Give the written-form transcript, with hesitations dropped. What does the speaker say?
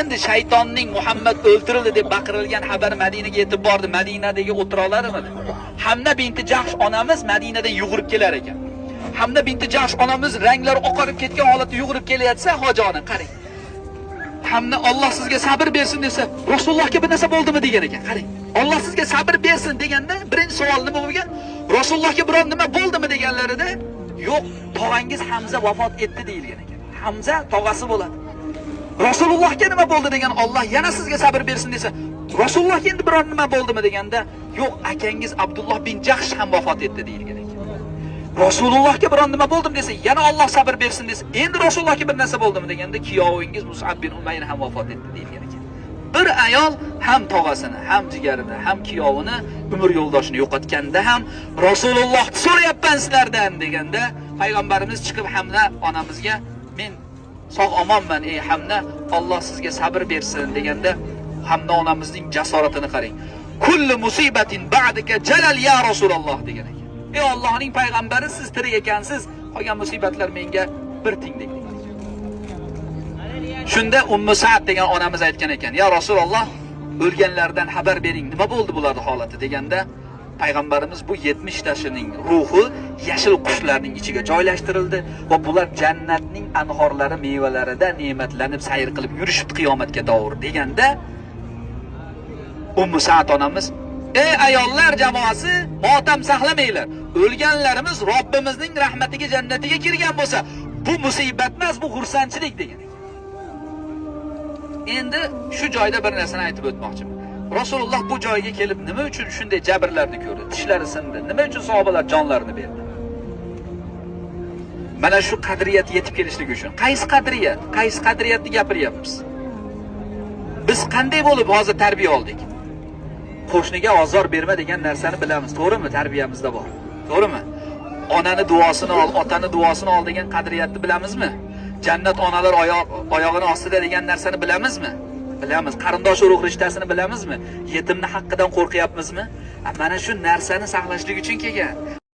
Endi shaytonning Muhammad o'ldirildi deb baqirilgan xabar Madinaga yetib bordi. Madinadagi o'tirolarmidi? Hamna binti Jahsh onamiz Madinadan yugurib kelar ekan. Hamna binti Jahsh onamiz ranglari oqarib ketgan holatda yugurib kelyapsa, hoji ona qarang. Hamna Alloh sizga sabr bersin desa, Rasulullohga bir narsa bo'ldimi degan ekan. Qarang. Alloh sizga sabr bersin deganda birinchi savol nima bo'lgan? Rasulullohga biror nima bo'ldimi deganlarida, yo'q, tog'angiz Hamza vafot etdi deyilgan ekan. Hamza tog'asi bo'ladi. Rasulullohga nima bo'ldi degan, Alloh yana sizga sabr bersin desa, Rasulullohga endi biror nima bo'ldimi deganda, yo'q, akangiz Abdulloh bin Jahsh ham vafot etdi deyilgan ekan. Rasulullohga biror nima bo'ldimi desa, yana Alloh sabr bersin desa, endi Rasulullohga bir narsa bo'ldimi deganda, kuyovingiz Mus'ab bin Umayr ham vafot etdi deyilgan ekan. Bir ayol ham tog'asini, ham jigarini, ham kuyovini, umr yo'ldoshini yo'qotganda ham Rasululloh so'rayapman sizlardan deganda, payg'ambarimiz chiqib Hamna onamizga, men sog' omonman ey Hamna, Alloh sizga sabr bersin deganda, Hamna onamizning jasoratini qarang. Kullu musibatin ba'daka jalal ya Rasululloh degan ekan. Ey Allohning payg'ambari, siz tirik ekansiz, qolgan musibatlar menga bir tingdek degan ekan. Shunda Ummu Sa'd degan onamiz aytgan ekan, ya Rasululloh, o'lganlardan xabar bering, nima bo'ldi bularning holati deganda, payg'ambarimiz bu 70 tashining ruhi yashil qushlarning ichiga joylashtirildi va bular jannatning anhorlari mevalarida ne'matlanib sayr qilib yurishibdi qiyomatga davr deganda, Ummu Sa'd onamiz, ey ayollar jamoasi, motam saqlamanglar. O'lganlarimiz Robbimizning rahmatiga, jannatiga kirgan bo'lsa, bu musibat emas, bu xursandchilik degan ekan. Endi shu joyda bir narsani aytib o'tmoqchiman. Rasululloh bu joyga kelib nima uchun shunday jabrlarni ko'rdi? Tishlari sindi. Nima uchun sahobalar jonlarini berdi? Mana shu qadriyat yetib kelishligi uchun. Qaysi qadriyat? Qaysi qadriyatni gapiryapmiz? Biz qanday bo'lib hozir tarbiya oldik? Qo'shniga ozor berma degan narsani bilamiz, to'g'rimi? Tarbiyamizda bor. To'g'rimi? Onani duosini ol, otani duosini ol degan qadriyatni bilamizmi? Jannat onalar oyog'ini ostida degan narsani bilamizmi? Bilamiz. Qarindosh urug' rishtasini bilamizmi? Yetimni haqqidan qo'rqyapmizmi? Mana shu narsani saqlashlik uchun kelgan.